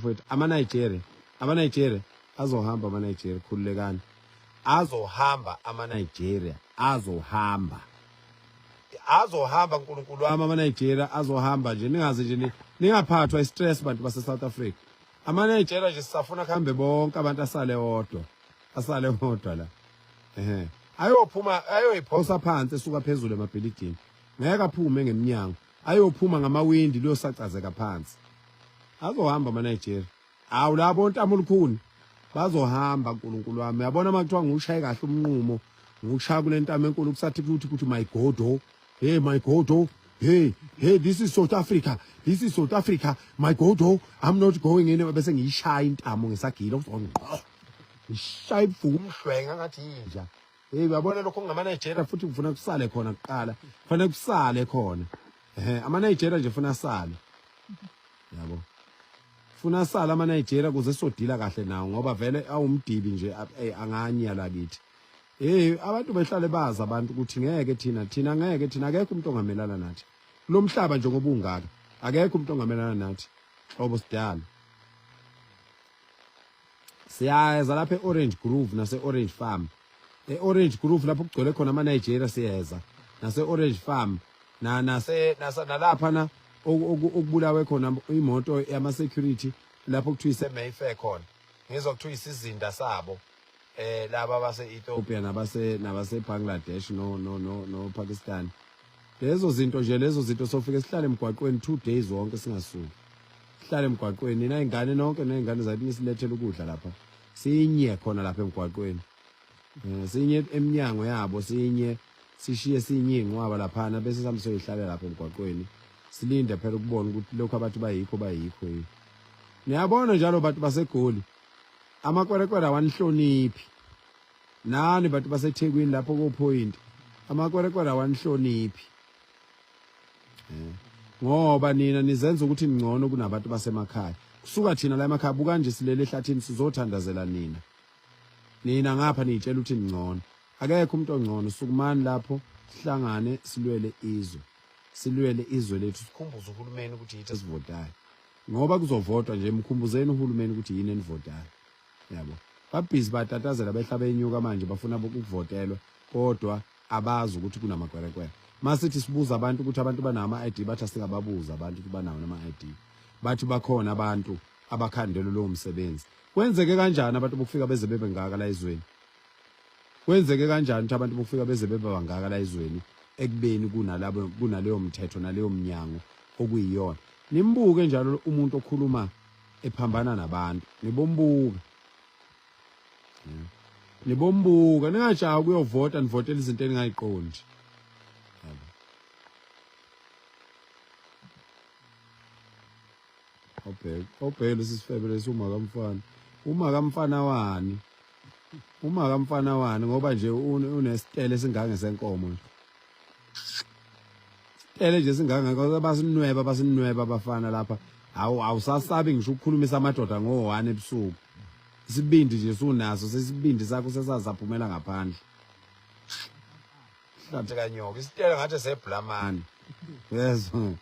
bafowethu, ama-Nigeria, ama-Nigeria azohamba, ama-Nigeria, khululekani, azohamba ama-Nigeria, azohamba, azohamba. Nkulunkulu wami, ama-Nigeria azohamba nje. Ningaze nje ningaphathwa i-stress, bantu base-South Africa. Ama-Nigeria nje sisafuna kuhambe bonke abantu, asale wodwa, asale wodwa la. Ehe, ayophuma, ayoyiphosa phansi esuka phezulu emabhilidini. Ngeke aphume ngeminyango, ayophuma ngamawindi, luyosacazeka phansi. Azohamba ama-Nigeria. Awu, labo ntamolukhuni bazohamba. Nkulunkulu wami, uyabona uma kuthiwa ngiwushaye kahle umnqumo, ngiwushaya kule ntamo enkulu, kusathi kuthi my God, oh hey, my God, oh hey, hey, this is South Africa, this is South Africa, my God, oh, I'm not going anywhere. Bese ngiyishaya intamo ngesagila, ngqo, ngishaya ibufuku umhlwenga ngathi yinja. Hey, uyabona lokho kungama-Nigeria futhi kufuna kusale khona kuqala, kufanele kusale khona. Ehe, ama-Nigeria nje funa asale, yabo, funa asale ama-Nigeria kuze sodila kahle nawo, ngoba vele awumdibi nje, anganya la kithi. Hey, abantu behlale bazi abantu ukuthi ngeke thina, thina ngeke thina, akekho umuntu ongamelana nathi lo mhlaba njengoba ungaka, akekho umuntu ongamelana nathi hlobo sidala. Siyeza lapha e-Orange Grove nase-Orange Farm, e-Orange Grove lapho kugcwele khona ama-Nigeria, siyeza nase-Orange Farm na nase nalapha na okubulawe khona imoto yama-security, lapho kuthiwa ise-Mayfair khona, ngizwa kuthiwa isizinda sabo laba base-Ethiopia nabase Bangladesh no Pakistan. Lezo zinto nje, lezo zinto, sofike sihlale emgwaqweni 2 days wonke singasuki, sihlale emgwaqweni. Nina ingane nonke ney'ngane zathi nisilethele ukudla lapha, sinye khona lapha emgwaqweni, sinye eminyango yabo, sinye sishiye sinye inqwaba laphana, bese sihambe soyihlala lapha emgwaqweni, silinde phela ukubona ukuthi lokhu abathi bayikho bayikho yini. Niyabona njalo bantu baseGoli, amakwerekwere awanihloniphi. Nani bantu baseThekwini lapho koPoint, amakwerekwere awanihloniphi, ngoba nina nizenza ukuthi ningcono kunabantu basemakhaya. Kusuka thina la emakhaya, buka nje, silele ehlathini sizothandazela nina, nina ngapha niyitshela ukuthi ningcono. Akekho umuntu ongcono. Sukumani lapho, sihlangane, silwele izwe, silwele izwe lethu, sikhumbuze uhulumeni ukuthi yithi esivotayo, ngoba kuzovotwa nje. Mkhumbuzeni uhulumeni ukuthi yini enivotayo, yabo. Babhizi batatazela, behla benyuka manje, bafuna ukuvotelwa, kodwa abazi ukuthi kunamakwerekwere. Masithi sibuza abantu ukuthi abantu banawo ama-ID, bathi asingababuza abantu ukuthi banawo nama-ID, bathi bakhona abantu abakhandelwe lowo msebenzi. Kwenzeke kanjani abantu bokufika beze bebe ngaka la ezweni? Kwenzeke kanjani ukuthi abantu bokufika beze bebe bangaka la ezweni, ekubeni kunalabo, kunaleyo mthetho naleyo mnyango okuyiyona? Nimbuke njalo umuntu okhuluma ephambana nabantu, nibombuka, nibombuka. Ningajahi ukuyovota, nivotela izinto eningayiqondi, yabo. Awubheke, awubheke lesi sifebe lesi, uma kamfana, uma kamfana wani, uma kamfana wani, ngoba nje unesitele esingange senkomo nje, sitele nje singange. Basinweba, basinweba abafana lapha. Awu, awusasabi ngisho ukukhulumisa amadoda ngo-1 ebusuku. Isibindi nje sunaso, sesibindi sakho sesazaphumela ngaphandle. Hlathe kanyoka, isitele ngathi seblamani, yezwa.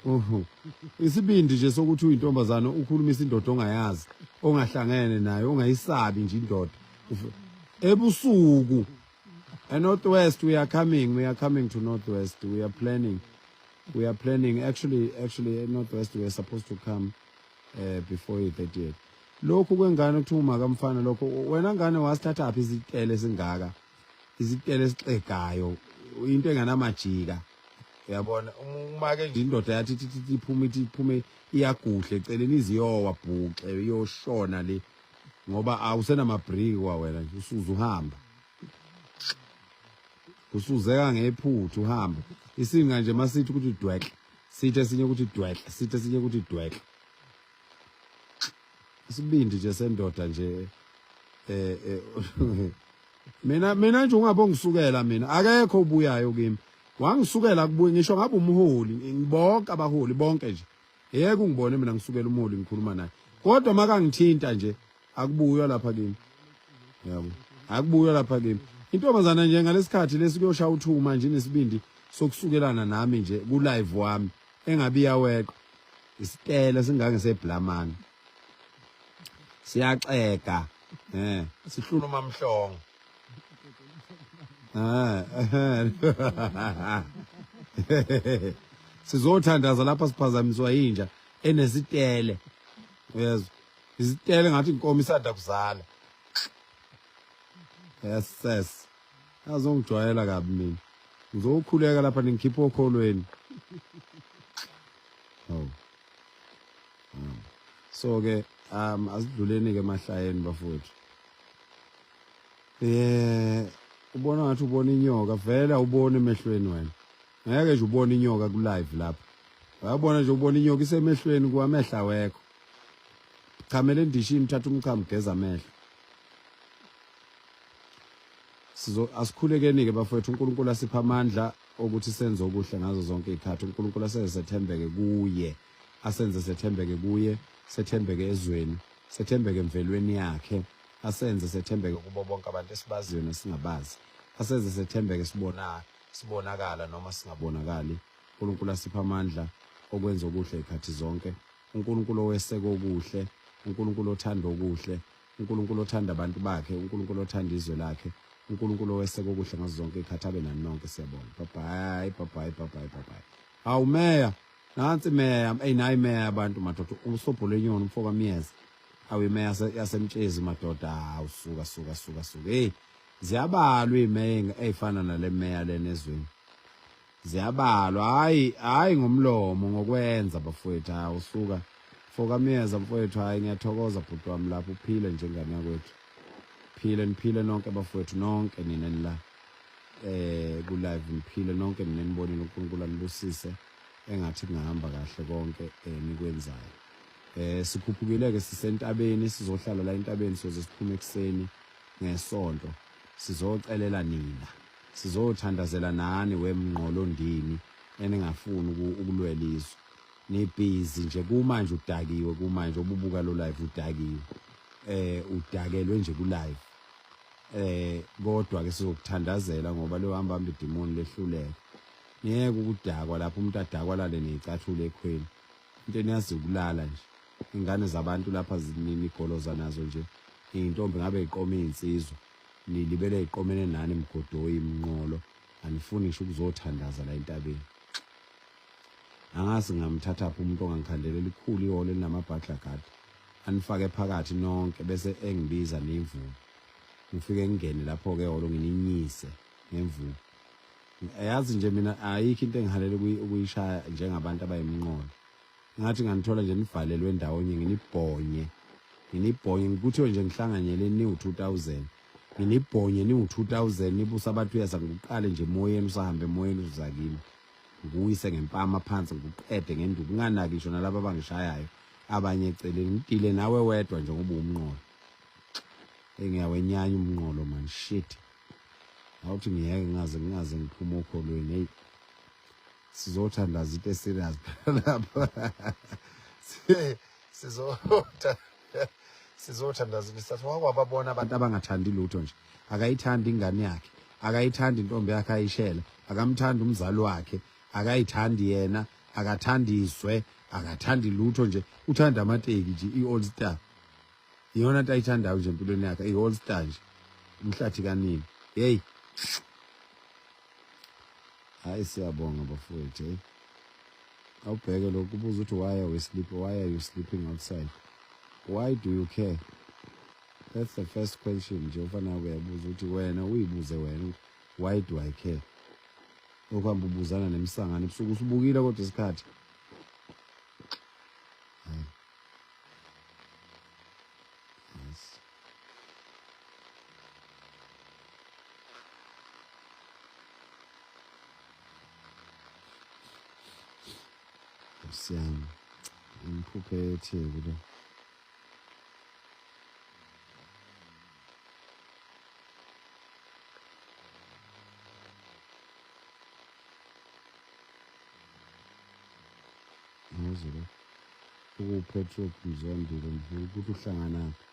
Uhu. Isibindi nje sokuthi uyintombazana ukhulumisa indoda ongayazi, ongahlangene nayo, ongayisabi nje indoda ebusuku. And Northwest, we are coming, we are coming to Northwest. We are planning, we are planning. Actually, Northwest, we are supposed to come before the 30th. Lokhu kwengane kuthiwa uma kamfana, lokho wena ngane wasithatha phi isitele esingaka, isitele esixegayo, into enganamajika? Uyabona, uma ke nje indoda yathi ithi iphume, ithi iphume, iyaguhle eceleni, iziyowa bhuxe, iyoshona le, ngoba awusenamabriki kwawena nje, usuze uhamba usuzeka ngephuthu, uhamba isinga nje masithi ukuthi dwehle, sithi esinye ukuthi dwehle, sithi esinye ukuthi dwehle. Isibindi nje sendoda nje. Mina nje ungabe ungisukela mina, akekho obuyayo kimi. Wangisukela kubuye, ngisho ngabe umholi, ngibonke abaholi bonke nje, yeke ungibone mina ngisukela umholi ngikhuluma naye, kodwa makangithinta nje akubuywa lapha kimi, yabo, akubuywa lapha kimi. Intombazana nje ngalesikhathi lesi kuyoshaya uthuma nje, inesibindi sokusukelana nami nje ku live wami, engabi yaweqa isitele singange seblamani. Siyaxega. Eh, sihlula uMamhlongo. Eh. Sizothandaza lapha siphazamiswa yinja enesitele. Uyezwa? Izitele ngathi inkomo isanda kuzala. Yes, yes. Azongijwayela kabi mina. Ngizokhuleka lapha ningikhipha okholweni. Oh. So ke asidluleni ke emahlayeni bafowethu. Eh ubona ngathi ubona inyoka vele awuboni emehlweni wena. Ngeke nje ubone inyoka ku live lapha. Uyabona nje ubona inyoka isemehlweni kwamehla wekho. Chamela endishini thatha umchamo geza amehlo. Sizo asikhulekeni ke bafowethu uNkulunkulu asipha amandla okuthi senze okuhle ngazo zonke izikhathi. uNkulunkulu asenze sethembeke kuye. Asenze sethembeke kuye, sethembeke ezweni, sethembeke emvelweni yakhe. Asenze sethembeke kubo bonke abantu esibaziyo nesingabazi. Asenze sethembeke sibona sibonakala noma singabonakali. uNkulunkulu asipha amandla okwenza okuhle izikhathi zonke. uNkulunkulu oweseka okuhle, uNkulunkulu othanda okuhle, uNkulunkulu othanda abantu bakhe, uNkulunkulu othanda izwe lakhe, uNkulunkulu oweseka okuhle ngazo zonke izikhathi abe nani nonke siyabonga. Bye bye, bye bye, bye bye, bye bye. Hawu meya, nansi meya, eyi nayi meya yabantu madoda, usobho lenyoni umfo kaMyeza. Awu imeya yaseMtshezi madoda, hawu suka suka suka suka. Hey, ziyabalwa imeya eyifana nale meya lena ezweni. Ziyabalwa hayi hayi ngomlomo ngokwenza bafowethu hawu suka foka Myeza mfowethu hayi ngiyathokoza bhuti wami lapho uphile njengane yakwethu phile niphile nonke bafowethu nonke nina nila eh ku live niphile nonke nina nibonile uNkulunkulu anibusise engathi kungahamba kahle konke eh nikwenzayo eh sikhuphukile ke sisentabeni sizohlala la entabeni soze siphume ekuseni ngesonto sizocelela nina Sizothandazela nani we mnqolondini eningafuni ukulwela izwe. Nibhizi nje kumanje udakiwe kumanje obubuka lo live udakiwe. Eh udakelwe nje ku live. Eh kodwa ke sizokuthandazela ngoba lo hamba hamba idimoni lehluleka. Niyeke ukudakwa lapho umuntu adakwa lale nezicathulo ekhweni. Into eniyazi ukulala nje. Ingane zabantu lapha zinigoloza nazo nje. Intombi ngabe iqoma izinsizwa. Nilibele iqomene nani mgodoyi mnqolo anifuni ngisho ukuzothandaza la entabeni. Angazi ngamthathaphi umuntu ongangikhandela elikhulu ihholo elinamabhakla guard anifake phakathi nonke bese engibiza nemvubu. Ngifike ngingene lapho-ke ehholo ngininyise ngemvubu. Yazi nje mina ayikho into engihalela ukuyishaya njengabantu abayimnqolo. Ngathi nganithola nje nivalelwe ndawonye nginibhonye nginibhonye ngikuthiwe nje ngihlanganyele niwu-2000 nginibhonye niwu-2000 nibusa abantu uyeza ngikuqale nje emoyeni usahambe emoyeni uza kimi ngikuwise ngempama phansi ngikuqede ngenduku nginganaki ngisho nalaba abangishayayo abanye eceleni ngidile nawe wedwa nje ngoba uwumnqolo engiyawenyanya umnqolo man shit awuthi ngiyeke ngingaze ngingaze ngiphume okholweni hey sizothandaza into eserious phela lapha sizotha sizothandaza into eserious wakwababona abantu abangathandi lutho nje akayithandi ingane yakhe akayithandi intombi yakhe ayishela akamthandi umzali wakhe akayithandi yena akathandi izwe akathandi lutho nje uthanda amateki nje i-all star iyona nto ayithandayo nje empilweni yakhe i-all star nje umhlathi kanini yeyi Hayi siyabonga bafowethu hey. Awubheke lokhu ubuza ukuthi why are we sleeping why are you sleeping outside? Why do you care? That's the first question nje ofanele uyabuza ukuthi wena uyibuze wena why do I care? Okuhamba ubuzana nemsangano ebusuku usubukile kodwa isikhathi. Hayi. Yes. Nkosi yami imphuphe yeTheku le. Ngizwe lo. UkuPatrick Mzondile ukuthi uhlanganaphi.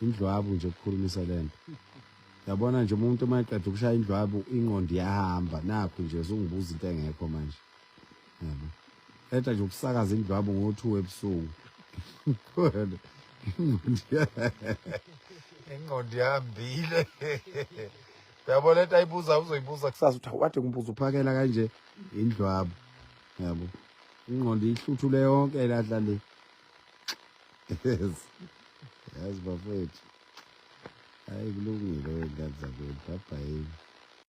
Indlwabu nje ukukhulumisa lento. Yabona nje umuntu uma eqeda ukushaya indlwabu ingqondo iyahamba nakho nje usungibuza into engekho manje. Yabo. Qeda nje ukusakaza indlwabu ngo-2 ebusuku. Ingqondo ihambile. Uyabona lento ayibuza uzoyibuza kusasa uthi wade ngibuza uphakela kanje indlwabo. Yabo. Ingqondo ihluthule yonke lahla le. Yes. Yazi bafowethu. Hayi kulungile wengane zakwethu. Bye bye.